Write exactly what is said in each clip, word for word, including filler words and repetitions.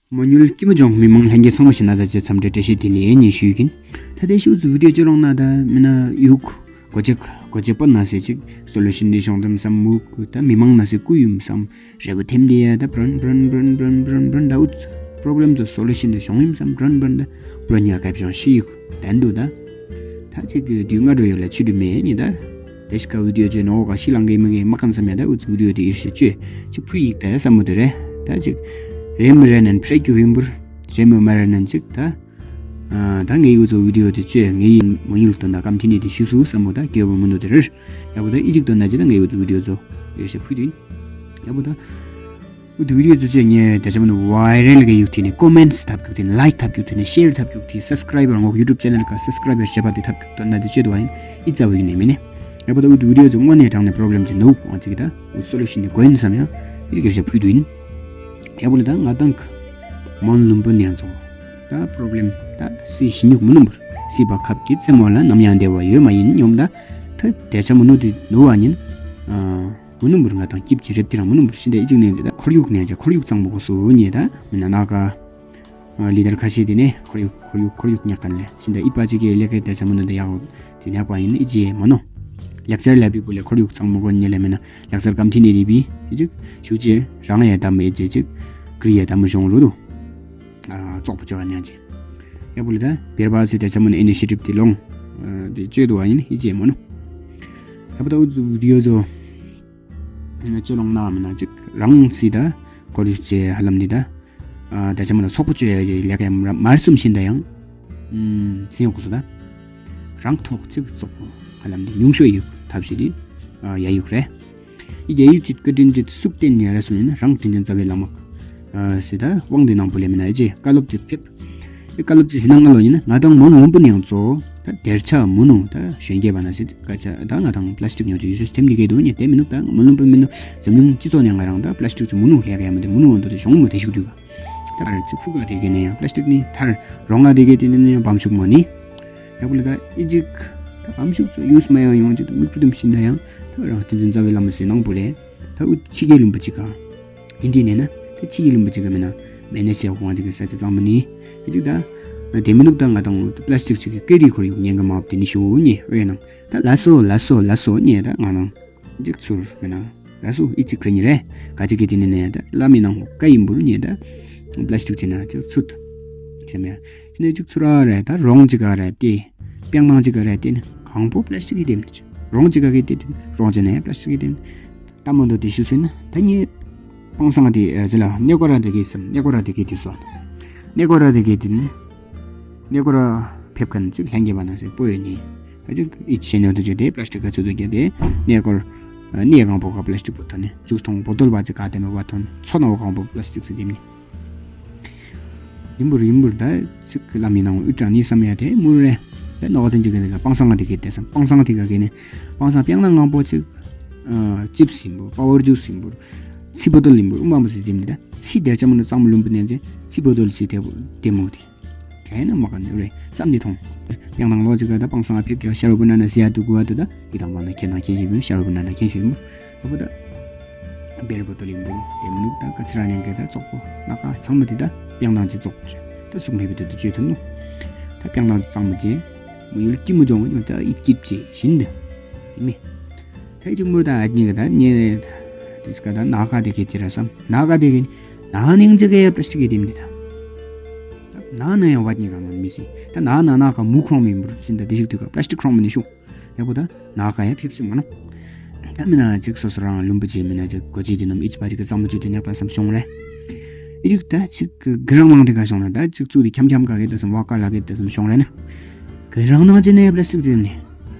མོ་ཉུལ་ཀི་མོ་ཇོང་མི་མང་ལྷན་རྒྱས་ཚང་མ་ཞིག་ན་ད་ཅི་ཚམ་དྲེ་དྲེ་ཤི་དི་ལེ་ཉེ་ཤུ་ཡི་གིན། ད་དེ་ཤུ་ཙུ་བི་ཌི་ཡོ་ཅི་རོང་ན་ད་མི་ན་ཡུག་གོ་ཅེག་གོ་ཅེག་པོ་ན་སེ་ཅིག་སོ་ལུ་ཤིན་དི་ཤོང་དམ་སམ་མུག་ད་མི་མང་ན་སེ་ཀུ་ཡུམ་སམ་རེ་བུ་ཐེམ་དི་ཡ་ད་བྲོན་བྲོན་བྲོན་བྲོན་བྲོན་ད་ཨུ་པྲོབ་ལེམ་ཙོ་སོ་ལུ་ཤིན་དི་ཤོང་ཡུམ་སམ་བྲོན་བྲོན་ད་བྲོན་ཡ་ཀ་བི་ཤོང་ཤི་ཡུག་དན་དུ་ད། ད་ཅིག་དུས་ང་རོ་ཡོ་ལ་ཆུ་དུ་མེ་ཉི་ད། དེ་ཤི་ཀ་བི་ཌི་ཡོ་ཅི་ནོ་ག་ཤི་ལང་གེ་མི་གེ་མ་ཁན་སམ་ཡ་ད་ཨུ་ཙུ་བི་ཌི་ཡོ་དི་ཨིར་ཤེ་ཅོ་ཅི་ཕུ་ཡིག་ད་ཡ་སམ་མོ་དེ་རེ། ད་ཅིག་རེ་མི་རེ་ནན་ཕྲེ་ཀི་ཧུ་ཡིན་བུར་རེ་མི་མ་རེ་ནན་ཅིག་ད། ཨ་ད་ངའི་ཨུ་ཙུ་བི་ཌི་ཡོ་དི་ཅོ་ངའི་མོ་ཉུལ་ཏོ་ན་ཀམ་ཐི་ནི་དི་ཤུ་སུ་སམ་མོ་ད་ཀེ་བོ་མི་ནུ་དི་རེ། ཡ་བུ་ད་ཨི་ཅིག་ཏོ་ན་ཅི་ད་ངའི་ཨུ་ཙུ་བི་ཌི་ཡོ་ཙོ་ཨིར་ཤེ་ཕུ་དུ་ཡིན། ཡ་བུ་ད། ཨུ་ཙུ་བི་ཌི་ཡོ་ཙོ་ཅི་ཉེ་དེ་ཅི་མོ་ནུ་ཝའི་རལ་གེ་ཡུག་ཐི་ནི་ཀོ་མེན་ཊི་ཐབ་ཀྱུག་ཐི་ནི་ལའིཀ་ཐབ་ཀྱུག་ཐི་ནི་ཤེར་ཐབ་ཀྱུག་ཐི་སབ་སི་ཀ་རའིབ་ར་ངོ་ཡུ་ཊུབ་ཅེ་ནལ་ཀ་སབ་སི་ཀ་རའིབ་ར་ཤེ་བ་དི་ཐབ་ཀྱུག་ཏོ་ན་དི་ཅོ་དུ་ཝ་ཡིན་ཨི་ཙ་བི་གི་ནེ་མི་ནེ། ཡ་བུ་ད་ཨུ་ཙུ་བི་ཌི་ཡོ་ཙོ་ངོ་ནེ་ཏང་ནེ་པྲོབ་ལེམ་ཅི་ནོ་ཨ་ཅིག་ད་ཨུ་སོ་ལུ་ཤིན་ནི་གོ་ཡིན་སམ་ཡ་ཨི་ཅིག་ཤེ་ཕུ་དུ་ཡིན། ཡ་བུ་ལ་ད་ང་དང་མོན་ལུམ་པོ་ནེ་ཡང་ཙོ་ད་པྲོབ་ལེམ་ད་སི་ཤི་ཉུག་མི་ནུ་བུར་སི་བ་ཁབ་ཀྱི་ཚེ་མོ་ལ་ནམ་ཡང་བདེ་བ་ཡོད་མ་ཡིན་ཉོམ་ད། ད་དེ་ཅི་མོ་ནུ་དི་ནུ་ཝ་ཉིན་ཨ། མུ་ནུམ་བུར་ང་དང་ཀིབ་ཅི་རེབ་ཏི་རང་མུ་ནུམ་བུར་ཤིན་ཏེ་ཨི་ཅིག་ནེ་ད་ཁོར་ཡུག་ནེ་ཅི་ཁོར་ཡུག་གཙང་མོ་གོ་སུ་ཉེ་ད་མི་ན་ན་ཀ་ལི་ཌར་ཁ་ཤས་དེ་ནེ་ཁོར་ཡུག་ཁོར་ཡུག་ཁོར་ཡུག་ཉག་ཀ་ལེ་ཤིན་ཏེ་ཨི་པ་ཅིག་གི་ལེ་ཁེ་དེ་ཅི་མོ་ནོ་དེ་ཡག་དེ་ཉག་པ་ཡིན་ཨི་ཅི་མོ་ནོ། ལེག་ཅར་ལ་བི་བུ་ལེ་ཁོར་ཡུག་གཙང་མོ་གོ་ཉེ་ལེ་མི་ན་ལེག་ཅར་ཀམ་ཐི་ནི་རི་བི་ཨི་ཅིག་ཞུ་ཅི་རང་ཡ་ད་མི་ཨི་ཅི་ཅིག་ཀྲི་ཡ་ད་མི་ཤོང་རུ་དུ་ཨ་ཙོག་པོ་ཅོ་ག་ཉག་ཅི། ཡ་བུ་ལེ་ད་བེར་བ་སི་དེ་ཅི་མོ་ནི་ཨི་ནི་ཤི་ཊིབ་དེ་ལོང་དེ་ཅོ་དུ་བ་ཡིན་ཨི་ཅི་མོ་ནོ། ཡ་བུ་ད་ཨུ་ཙུ་བི་ཌི་ཡོ་ཙོ། ཅོ་ལོང་ན་མི་ན་ཅིག་རང་སི་ད་ཁོར་ཡུག་ཅེ་ཧ་ལམ་འདི་ད། ཨ་ད་ཅི་མ་ན་སོག་པོ་ཅོ་ཡ་ལེ་ཀ་ཡ་མར་སུམ་ཤིན་ད་ཡང་། ཨུམ་སི་ཡོང་ཁོ་སོ་ད། རང་ཐོག་ཅིག་ཙོག་པོ་ཧ་ལམ་འདི་ཉུང་ཤོས་ཡུག་ཐབས་ཤིག་འདི། ཨ་ཡ་ཡུག་རེ། ཡ་ཡུག་ཅིག་བཀའ་དྲིན་ཅིག་སུག་བསྟེན་ནི་ར་སུ་ཡིན་ན་རང་དྲིན་ཅན་རྩ་བའི་བླ་མ། ཨ་སི་ད་དབང་འདི་ནང་པོ་ལེ་མི་ན་ཨེ་ཅེ་བཀའ་སློབ་ཅིག་ཕེབས། ཨེ་བཀའ་སློབ་ཅིག་ཟིན་ན་ང་ལོ་ཡིན་ན་ང་དང་མོན་ལུམ་པོ་ནི་ཡང་ཙོ། ད་དེར་ཆ་མུ་ནུ་ད་གཞོན་སྐྱེས་པ་ན་སི་ཀ་ཆ་ད་ང་དང་པ་ལ་སི་ཊིག་ཉོ་ཅི་ཡུ་སི་ཐེམ་ནི་གེ་དུ་ཉེ་དེ་མི་ནུག་ད་མོན་ལུམ་པོ་མི་ནུག་འཛམ་གླིང་སྤྱི་ཚོགས་ནས་ང་རང་ད་པ་ལ་སི་ཊིག་ཅིག་མུ་ནུ་ལེ་ག་ཡ་མི་དེ་མུ་ནུ་འོན་དོ་དེ་ཤོང་མོ་དེ་ཤུག་དུ་ག་ད་ཨར་ཅི་ཕུ་ག་དེ་གེ་ནས་ཡང་པ་ལ་སི་ཊིག་ནི་ཐར་རོང་ང་དེ་གེ་དེ་ནས་ཡང་བམ་ཤུག་མོ་ནི། ཡ་བུ་ལ་ད་ཨི་ཅིག་ད་བམ་ཤུག་ཚོ་ཡུ་སི་མ་ཡང་ཡོང་ཅིག་མིག་པུ་དུམ་ཤིན་ད་ཡང་ད་རང་དྲིན་ཅན་རྩ་བའི་བླ་མ་སི་ནང་པོ་ལེ། ད་འུ་ཕྱི་རྒྱལ་ལུང་པ་ཅིག་ག་ཧིན་དི་ནས་ན་ད་ཕྱི་རྒྱལ་ལུང་པ་ཅིག་ག་མེད་ན་མེད་ན་ཤེས་ཁོང་ཅིག་གི་ས་ཆ་གཙང་མ་ནི། ཨི་ཅིག་ད་དེ་མི་ནུག་ད་ང་དང་པ་ལ་སི་ཊིག་ཅིག་གི་ཀེ་རི་ཁོར་ཡུག་ཉེན་ག་མ་བབ་དེ་ནི་ཤོ་ཉེ་ཨོ་ཡ་ནང་ད་ལ་སོ་ལ་སོ་ལ་སོ་ཉེ་ད་ང་ནང་ཅིག་ཚུར་མེད་ན་ལ་སོ་ཨི་ཅིག་ཁྲེ་ཉི་རེ་ག་ཅིག་གི་དེ་ནི་ནས་ད་བླ་མའི་ནང་ཧོ་ཀ་ཡིན་བུར་ཉེ་ད་པ་ལ་སི་ཊིག་ཅིག་ན་ཅིག་ཚུད་ཆེ་མེ་ཤི་ནས་ཅིག་ཚུར་ཨ་རེ་ད་རོང་ཅིག་ག་རེ་དེ་པེང་ནང་ཅིག་ག་རེ་དེ་ནི་གང་པོ་པ་ལ་སི་ཊིག་གི་དེ་མི་ཅིག་རོང་ཅིག་ག་གི་དེ་དེ་རོང་ཅིག་ནས་པ་ལ་སི་ཊིག་གི་དེ་མི། ད་མོ་འདོ་དེ་ཤུ་སུ་ན་ད་ཉེ་པང་སང་དེ་ཨ་ཟི་ལ་ནེ་ཀོ་ར་དེ་གི་སམ་ནེ་ཀོ་ར་དེ་གི་དེ་སོ་ནེ་ཀོ་ར་དེ་གི་དེ་ནི་ནེ་ཀོ་ར་ཕེབས་མཁན་ཅིག་ལྷན་རྒྱས་པ་ན་སེ་པོ་ཡོད་ནི་ཨ་ཅིག་ཨི་ཆེ་ནོ་དེ་ཅོ་དེ་པ་ལ་སི་ཊིག་ག་ཚུད་དུ་རྒྱ་དེ་ནེ་ཀོ་ར་ནེ་གང་པོ་ག་པ་ལ་སི་ཊིག་པོ་ཐོན་ནི་ཇུས་ཐོང་བོ་ཏོལ་བ་ཅིག་ག་དེ་མོ་བ་ཐོན་ཚོ་ནོ་གང་པོ་པ་ལ་སི་ཊིག་སེ་དེ་མི་ནི། ཡིན་བུར་ཡིན་བུར་ད་ཅིག་བླ་མའི་ནང་ཨུ་ཏྲ་ནི་སམ་ཡ་དེ་མུར་རེ། ད་ནོག་ཅན་ཅིག་གི་ནི་ག་པང་སང་ང་དེ་གི་དེ་སམ་པང་སང་ང་དེ་ག་གི་ནི་པང་སང་པེང་ནང་ང་པོ་ཅིག་ཨ་ཅིབ་སི་ཡིན་བུར་པ་ཝར་ཇུས་ཡིན་བུར་ཚི་བོ་ཏོལ་ཡིན་བུར་ཨུ་མ་མོ་སི་དེ་མི་ད་ཚི་དེར་ཅ་མོ་ནི་གཙང་མོ་ལུམ་པོ་ནས་ཅི་ཚི་བོ་ཏོལ་ཅི་དེ་བུ་དེ་མོ་དེ་ག་ནི་མ་ག་ནི་རེ་སམ་ནི་ཐོང་པེང་ནང་ལོ་ཅིག་ག་ད་པང་སང་ང་ཕེབས་ཀྱི་ཤ་རུ་བུ་ན་ན་སི་ཡ་དུ་གུ་བ་དུ་ད་ཡི་དང་བ་ན་ཁྱེད་ནང་ཁྱེད་ཞིག་བུ་ཤ་རུ་བུ་ན་ན་ཁྱེད་ཞིག་བུ་ད་བུ་ད། བེར་བོ་ཏོ་ལིང་བུ་དེ་མི་ནུག་ད་ཀ་ཚི་ར་ཉན་གེ་ད་ཙོག་པོ་ན་ཀ་ཚང་མ་དེ་ད་པེང་ནང་ཅི་ཙོག་པོ་ཅི་ད་སུག་མེ་བི་དེ་དུ་ཅི་ཐུན་ནུག་ད་པེང་ནང་ཚང་མ་ཅི་མོ་ཡུལ་ཀི་མོ་ཇོང་ཡོང་ད་ཨི་ཀིབ་ཅི་ཤིན་ད་ཡིན་མི། ད་ཅི་མོ་ད་ཨ་ཉི་ག་ད་ཉེ་དེ་སྐ་ད་ན་ཀ་དེ་གེ་ཅི་ར་སམ་ན་ཀ་དེ་གེ་ན་ནིང་ཅི་གེ་ཡ་པ་ལ་སི་ཊིག་གེ་དེ་མི་ད་ན་ན་ཡང་བ་ཉི་ག་མ་མི་སི་ད་ན་ན་ན་ཀ་མུ་ཁྲོང་མི་འབུར་ཤིན་ད་དེ་ཞིག་དུ་ཀ་པ་ལ་སི་ཊིག་ཁྲོང་མི་ནི་ཤུག་ཡ་བུ་ད་ན་ཀ་ཡ་ཕེབས་སི་མ་ནོ། ད་མི་ན་ཅིག་སོ་སོ་རང་ལུམ་པོ་ཅི་མི་ན་ཅིག་གོ་ཅི་དེ་ནམ་ཨི་ཅི་པ་ཅིག་གི་ཙམ་པོ་ཅིག་དེ་ཉག་ད་སམ་ཤོང་རེ། ཨི་ཅིག་ད་ཅིག་གི་རང་ནང་དེ་ག་ཤོང་ན་ད་ཅིག་ཙུག་དེ་ཁྱམ་ཁྱམ་ག་གེ་ད་སམ་བ་ཀ་ལ་གེ་ད་སམ་ཤོང་རེ་ན། གི་རང་ནང་ཅི་ནས་པ་ལ་སི་ཊིག་ཅི་ནི།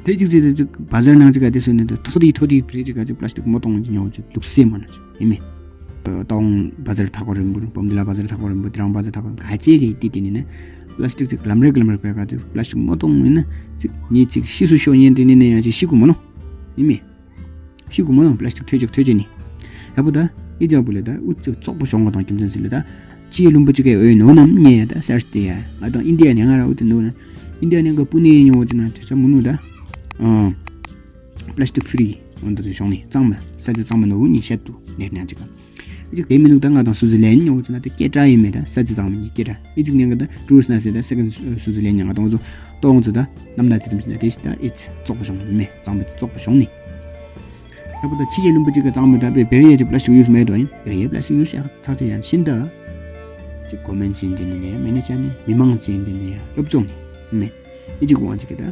དེ་ཅིག་ཅི་དེ་ཅིག་བ་ཟར་ནང་ཅིག་ག་དེ་སུ་ནི་དེ་ཐོ་དི་ཐོ་དི་པི་རི་ཅིག་ག་ཅིག་པ་ལ་སི་ཊིག་མོ་ཏོང་ཅི་ཉོ་ཅིག་ལུག་སེ་མ་ནོ་ཅིག་ཡིན་མི། ཏོང་བ་ཟར་ཐག་གོ་རིམ་བུར་བོམ་དི་ལ་བ་ཟར་ཐག་གོ་རིམ་བུར་དི་རང་བ་ཟར་ཐག་གོ་རིམ་ག་ཅི་གི་ཏི་ཏི་ནི་ནི། པ་ལ་སི་ཊིག་ཅིག་ལམ་རེ་ལམ་རེ་པེ་ག་ཅིག་པ་ལ་སི་ཊིག་མོ་ཏོང་ཡིན་ན་ཅིག་ཉི་ཅིག་ཤི་སུ་ཤོ་ཉན་ཏི་ནི་ནི་ཡ་ཅིག་ཤི་གུ་མོ་ནོ། ཡིན་མི། ཤི་གུ་མོ་ནོ་པ་ལ་སི་ཊིག་ཐོས་ཅིག་ཐོས་ཅིག་ནི། ཡ་བུ་ད་ཨི་ཅག་བུ་ལེ་ད་ཨུ་ཅོ་ཙོག་པོ་ཤོང་ག་དང་ཁྱིམ་ཚན་སི་ལེ་ད་ཅི་ལུམ་པོ་ཅིག་གི་ཨོ་ནོ་ནམ་ཉེ་ད་སར་ཏི་ཡ་ང་དང་ཨིན་དི་ཡ་ནས་ང་ར་ཨུ་ཏི་ནོ་ན་ཨིན་དི་ཡ་ནས་ག་པུ་ནེ་ཉོ་ཅི་ན་ཏེ་ཅ་མུ་ནུ་ད་ཨ། པ་ལ་སི་ཊིག་ཕི་རི་འོན་ཏེ་ཤོང་ནི་གཙང་མ་ས་ཆ་གཙང་མ་ནོ་ནི་ཤད་དུ་ནེ་ནེ་ཅིག་ག་ཨི་ཅིག་དེ་མི་ནུག་ད་ང་དང་སུའུ་ཙི་ལེན་ནི་འོ་ཅི་ན་དེ་སྐད་གྲགས་ཨིན་མེ་ད་ས་ཅི་ཙང་མི་ནི་སྐད་གྲགས། ཨི་ཅིག་ནི་ང་དང་ཊུ་རིསཊ་ན་སེ་ད་སེ་ཀོན་ཌ་སུའུ་ཙི་ལེན་ནི་ང་དང་འོ་ཙོ་ཏོང་ཙོ་ད་ནམ་ད་ཅི་དམ་ཅི་ན་དེ་ཤི་ད་ཨི་ཅིག་ཙོག་པོ་ཤོང་མེ་ཙང་པོ་ཙོག་པོ་ཤོང་ནི། ཡ་བོ་ད་ཕྱི་རྒྱལ་ལུང་པ་ཅིག་ག་ཙང་མི་ད་བེ་བེ་རི་ཡ་ཅིག་པ་ལ་སི་ཊིག་ཡུ་སི་མེད་དོ་ཨིན། བེ་རི་ཡ་པ་ལ་སི་ཊིག་ཡུ་སི་ཡ་ཐག་ཆོད་ཡ་ཤིན་ད་ཅིག་གོ་མེན་ཊ་ཅིག་ཨིན་དེ་ནི་ནི་མེ་ནེ་ཅ་ནི་མི་མང་ཅིག་ཨིན་དེ་ནི་ཡ་སློབ་སྦྱོང་ནི་མེ་ཨི་ཅིག་ཝང་ཅིག་གི་ད་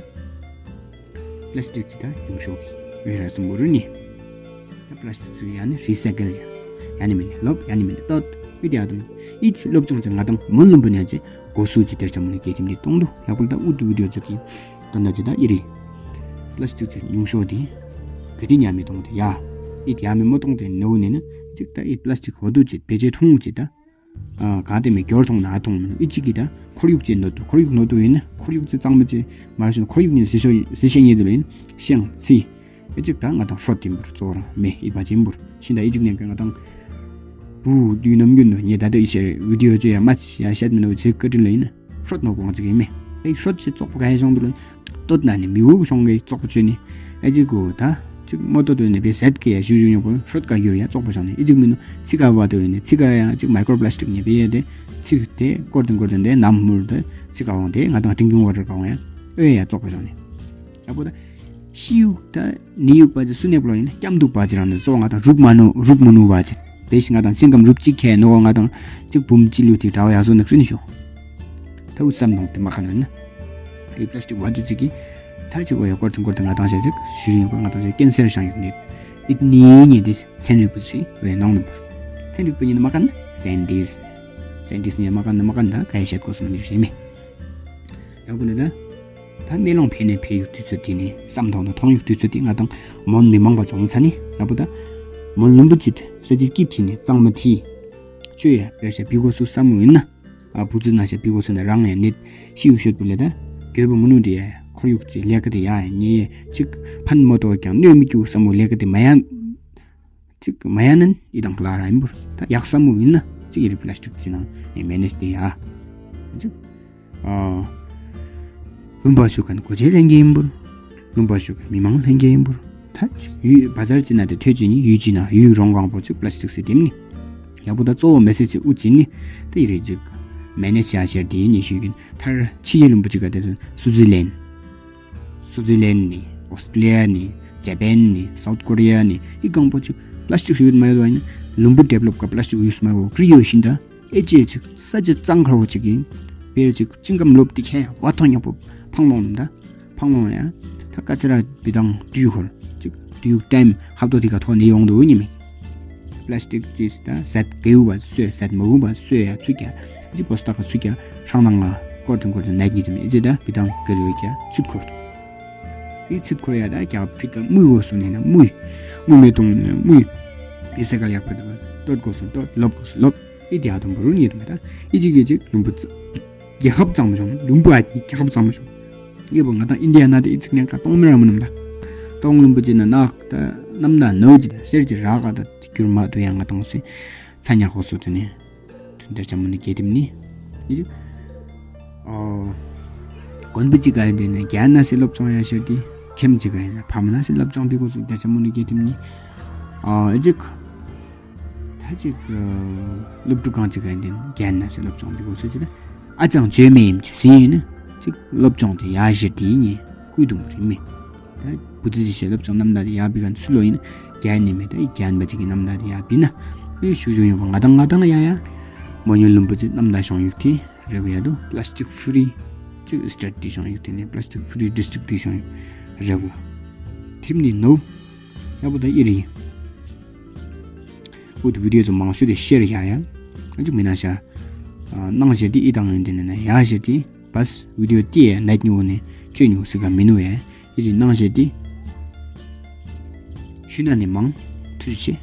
པ་ལ་སི་ཊིག་ཅིག་ད་ཉུང་ཤོས་ཀྱི་བེ་ར་སུམ་བུ་རུ་ནི་ད་པ་ལ་སི་ཊིག་ཅིག་ཡ་ནི་རི་སའི་ཀལ་ཡ་ཡ་ནི་མེ་ནི་ལོབ་ཡ་ནི་མེ་ནི་ཏོད་ཨི་ཏེ་ཡ་དུ་ཨི་ཅིག་སློབ་སྦྱོང་ཅིག་ང་དང་མོན་ལུམ་བུ་ནེ་ཅིག་གོ་སུ་ཅིག་དེར་ཆ་མོ་ནི་གེ་ཐིམ་ནི་ཏོང་དུ་ཡ་བོ་ད་ཨུ་ཏུ་བི་ཌི་ཡོ་ཅིག་གི་དོན་དག་ཅིག་ད་ཨི་རི་པ་ལ་སི་ཊིག་ཅིག་ཉུང་ཤོས་དེ་ག་དེ་ཉ་མི་ཏོང་དེ་ཡ་ཨི་ཏེ་ཡ་མི་མོ་ཏོང་དེ་ནོ་ནི་ན་ཅིག་ད་ཨི་པ་ལ་སི་ཊིག་ཧོ་དུ་ཅིག་བེ་ཅེ་ཐོང་ཅིག་ད་ཨ་ག་དེ་མི་གྱོར་ཐོང་ན་ཐོང་མི་ནོ་ཨི་ཅིག་གི་ད་ཁོར་ཡུག་ཅིག་ནོ་དུ་ཁོར་ཡུག་ནོ་དུ་ཨིན་ན་ཁོར་ཡུག་ཅིག་ཙང་མི་ཅིག་མ་ར་ཤི་ན་ཁོར་ཡུག་ནི་སི་ཤེ་སི་ཤེ་ཉེ་དུ་ལ་ཨིན་ཤང་ཚི། ཨི་ཅིག་ད་ང་དང་ཧྲོད་ཨིན་བུར་ཙོ་ར་མེ་ཨི་བ་ཅིག་ཨིན་བུར་ཤིན་ད་ཨི་ཅིག་ནེ་ང་དང་བུ་དུས་ནམ་རྒྱུན་ནོ་ཉེ་ད་དུ་ཨི་ཤེ་བི་ཌི་ཡོ་ཅིག་ཡ་མ་ཅིག་ཡ་ཤད་མི་ནོ་ཅིག་ཀ་ཏྲིན་ལ་ཨིན་ན་ཧྲོད་ནོ་གོང་ཅིག་ཨིན་མེ། ཨི་ཧྲོད་ཅིག་ཙོག་པོ་ག་ཧེ་ཤོང་དུ་ལ་ཨིན་ཏོད་ན་ནི་མི་བུ་ཤོང་གི་ཙོག་པོ་ཅོ་ནི། ཨི་ཅིག་གོ་ད་ཅིག་མོ་ཏོ་དུ་ནི་བེ་ཟད་ཀི་ཡ་ཞུ་ཞུ་ཉོ་པོ་ཧྲོད་ཀ་གྱུར་ཡ་ཙོག་པོ་ཤོང་ནི། ཨི་ཅིག་མི་ནོ་ཚི་ཀ་བ་དུ་ནི་ཚི་ཀ་ཡ་ཅིག་མའི་ཀྲོ་པ་ལ་སི་ཊིག་ཉེ་བེ་ཡ་དེ་ཚི་དེ་ཀོར་ཏིན་ཀོར་ཏིན་དེ་ནམ་མུར་དེ་ཚི་ཀ་བོང་དེ་ང་དང་ཌིང་ཀིང་ཝ་ཊར་ཀ་བོང་ཡ་ཨེ་ཡ་ཙོག་པོ་ཤོང་ནི། ཡ་བོ་ད་ཤི་ཡུག་ད་ནི་ཡུག་པ་ཅིག་སུ་ནེ་པོ་ལོ་ཨིན་ན་སྐྱམ་དུག་པ་ཅིག་རང་ནི་ཙོ་ང་དང་རུབ་མ་ནུ་རུབ་མ་ནུ་བ་ཅིག་དེ་ཤི་ང་དང་ཅིང་ཀམ་རུབ་ཅིག་ཁེ་ནོ་ང་དང་ཅིག་བུམ་ཅི་ལུ་ཐིག་དྲ་བ་ཡ་སོ་ནི་ཀྲིན་ཤོ། ད་འུ་ཙམ་ནང་དེ་མ་ཁ་ནོ་ན་ཨི་པ་ལ་སི་ཊིག་བ་དུ་ཅིག་གི་ད་ཅིག་གོ་ཡ་ཀོར་ཐུང་ཀོར་ཐུང་ང་དང་ཤ་ཅིག་ཤུ་ཞུ་ཉོ་པ་ང་དང་ཅིག་ཀེན་སར་ཤང་ཡུག་ནི་ཨི་ནི་ཉེ་དེ་ཚན་རིག་པ་ཅིག་བེ་ནང་ནི་བུར་ཚན་རིག་པ་ཉེ་ནི་མ་ཁ་ན་སའེན་ཊིསི་སའེན་ཊིསི་ཉེ་མ་ཁ་ན་མ་ཁ་ན་ད་ག་ཡ་ཤད་གོ་སོ་ནི་ཤེ་མེ། ཡང་བོ་ནི་ད་ད་མེ་ལོང་ཕེ་ནེ་ཕེ་ཡུག་དུས་ཚོད་དེ་ནི་སམ་ཐོང་ནི་ཐོང་ཡུག་དུས་ཚོད་དེ་ང་དང་མོན་མི་མང་པ་ཙོང་ཚ་ནི་ཡང་བོ་ད་མོན་ལུམ་བུ་ཅིག་ས་ཅིག་སྐྱིད་ཐི་ནི་གཙང་མ་ཐི་ཅོ་ཡ་བེར་ཤ་བི་གོ་སུ་སམ་མོ་ཨིན་ན་ཨ་བུ་ཙི་ན་ཤ་བི་གོ་སུ་ན་རང་ཡ་ནི་ཤི་ཡུག་ཤོད་བུ་ལེ་ད་གྱོད་བུ་མུ་ནུ་དི་ཡ་ཁོར་ཡུག་ཅིག་ལེ་ཀ་དི་ཡ་ཉེ་ཡ་ཅིག་ཕན་མོ་ཏོ་ཀྱང་ནོ་མི་ཀྱུ་སམ་མོ་ལེ་ཀ་དི་མ་ཡ། ཅིག་མ་ཡ་ནན་ཨི་དང་ལ་ར་ཨིན་བུར་ད་ཡག་ས་མོ་ཨིན་ན་ཅིག་ཨི་རི་པ་ལ་སི་ཊིག་ཅིག་ནང་ནེ་མེ་ནེ་ཇི་དེ་ཡ། ཅིག་ཨ་ལུམ་བ་ཤུ་ཁན་གོ་ཅེ་ལེན་གི་ཨིན་བུར། ལུམ་བ་ཤུ་ཁན་མི་མང་ལེན་གི་ཨིན་བུར། ད་ཅིག་ཡུ་བ་ཛར་ཅིག་ན་དེ་ཐོས་ཅིག་ནི་ཡུ་ཅིག་ན་ཡུ་རོང་གང་པོ་ཅིག་པ་ལ་སི་ཊིག་སེ་དེམ་ནི། ཡ་བོ་ད་གཙོ་བོ་མེ་སེ་ཇི་ཅིག་འུ་ཅི་ནི་ད་ཨི་རི་ཅིག་མེ་ནེ་ཇི་ཡ་ཤེར་དེ་ནི་ཤུ་གིན་ཐར་ཕྱི་ཡི་ལུམ་བུ་ཅིག་ག་དེ་སུའུ་ཛི་ལན། སུའུ་ཛི་ལན་ནི་ཨོས་ཊྲེ་ལི་ཡ་ནི་ཇ་པན་ནི་སའུཐ་ཀོ་རི་ཡ་ནི་ཨི་གང་པོ་ཅིག་པ་ལ་སི་ཊིག་ཡུ་སི་མ་ཡོད་བ་ནི་ལུམ་བུ་ཌེ་བེ་ལོབ་ཀ་པ་ལ་སི་ཊིག་ཡུ་སི་མ་ཡོད་ཀྲི་ཡོ་ཤིན་ད་ཨེ་ཅེ་ཅིག་ས་ཅིག་གཙང་ཁར་བོ་ཅིག་གི་བེ་ཅིག་ཅིང་ཀམ་ལོབ་ཏི་ཁེ་བ་ཐོང་ཉོ་པོ་ཕང་ལོང་ནི་ད་ཕང་ལོང་ཡ་ད་ཀ་ཅི་ར་བི་དང་དུས་ཁོར་ཅིག་དུས་ཡུག་ཊའིམ་ཧབ་ཏོ་ཏི་ཀ་ཐོ་ནི་ཡོང་དུ་ནི་མི། པ་ལ་སི་ཊིག་ཅིག་ད་ཟད་གེའུ་བ་སོས་ཟད་མ་གུ་བ་སོས་ཡ་ཚུ་ཀྱ་ཨི་ཅི་པོ་སྟ་ཀ་ཚུ་ཀྱ་ཧྲང་ནང་ང་ཀོར་ཐུང་ཀོར་ཐུང་ནད་ཉི་ཐིམ་ཨི་ཅི་ད་བི་དང་གེ་རུ་ཀྱ་ཚུད་ཁོར་དུ། ཨི་ཚུད་ཁོར་ཡ་ད་ཀྱ་ཕི་ཀ་མུ་གོ་སུ་ནེ་ན་མུ་མུ་མེ་ཏོང་ནེ་ན་མུ་ཨི་སེ་ཀ་ལ་ཡག་པ་དུ་ཏོད་གོ་སུ་ཏོད་ལོབ་གོ་སུ་ལོབ་ཨི་ཏི་ཡ་དུམ་བུ་རུ་ནི་ཡ་དུ་མེ་ད་ཨི་ཅི་གེ་ཅིག་ལུམ་བུ་ཙི་རྒྱལ་ཁབ་གཙང་མ་བྱུང་། ལུམ་བུ་ཨ་ནི་རྒྱལ་ཁབ་གཙང་མ་བྱུང་། ཡེ་བོ་ང་དང་ཨིན་ཌི་ཡ་ན་དེ་ཨི་ཚིག་ནེ་ཀ་ཏོང་མི་ར་མ་ནམ་ད། ཏོང་ལུམ་བུ་ཅི་ན་ནག་ད་ནམ་ན་ནོ་ཅི་ད་སེར་ཅི་ར་ཀ་ད་གྱུར་མ་དུ་ཡང་ང་དང་སི་ཚ་ཉག་ཧོ་སུ་དུ་ནི་དུན་དར་ཆ་མོ་ནི་གེ་དིམ་ནི་ཨི་ཅི་ཨོ་གོན་བུ་ཅི་ག་ཡ་དེ་ནི་རྒྱ་ན་སི་ལོབ་ཅོང་ཡ་ཤར་དི་ཁེམ་ཅི་ག་ཡ་ན་ཕ་མ་ན་སི་ལོབ་ཅོང་བི་གོ་སུ་དར་ཆ་མོ་ནི་གེ་དིམ་ནི་ཨོ་ཨི་ཅི། ད་ཅིག་སློབ་ཕྲུག་གང་ཅིག་ག་ཡིན་ཏེ་རྒྱན་ན་ཟེར་སློབ་སྦྱོང་འདི་གོ་སུ་ཅི་ད་ཨ་ཅང་བཅོས་མེད་ཡིན་ཅི་ཟིན་ཡིན་ན་ཅིག་སློབ་སྦྱོང་དེ་ཡ་ཞེ་དེ་ཡིན་ཀུས་དུམ་རིན་མེད། ད་བུ་ཙི་ཅི་ཞེ་སློབ་སྦྱོང་རྣམ་དག་དེ་ཡ་བི་ག་ཚུ་ལོ་ཡིན་རྒྱན་ནི་མེད་ད་ཡི་རྒྱན་པ་ཅིག་གི་རྣམ་དག་དེ་ཡ་བི་ན་ཡི་ཞུ་ཞུ་ཡོང་བ་ང་དང་ང་དང་ཡ་ཡ་མོ་ཉུལ་ལུམ་བུ་ཅི་རྣམ་དག་ཤོང་ཡུག་དེ་རེ་བ་ཡ་དུ་plastic free ཅིག་state་དེ་ཤོང་ཡུག་དེ་ནི་plastic free district་དེ་ཤོང་ཡུག་རེ་བ་ཐིམ་ནི་ནོ། ཡ་བོ་ད་ཨི་རི། ཨུ་ཐུ་བི་ཌིའོ་ཚོ་མང་ཤོས་དེ་ཤེར་ཡ་ཡ། ཨ་ཅུ་མི་ན་ཤ། ནང་ཤེར་དེ་ཨི་དང་ཡོན་དེ་ནི་ན་ཡ་ཤེར་དེ་བས་བི་ཌིའོ་དེ་ཡ་ནད་ཉུ་ནི་ཅོ་ཉུ་སི་ག་མི་ནུ་ཡ། ཨི་རི་ནང་ཤེར་དེ་ཤུ་ན་ནི་མང་ཐུ་ཤེ།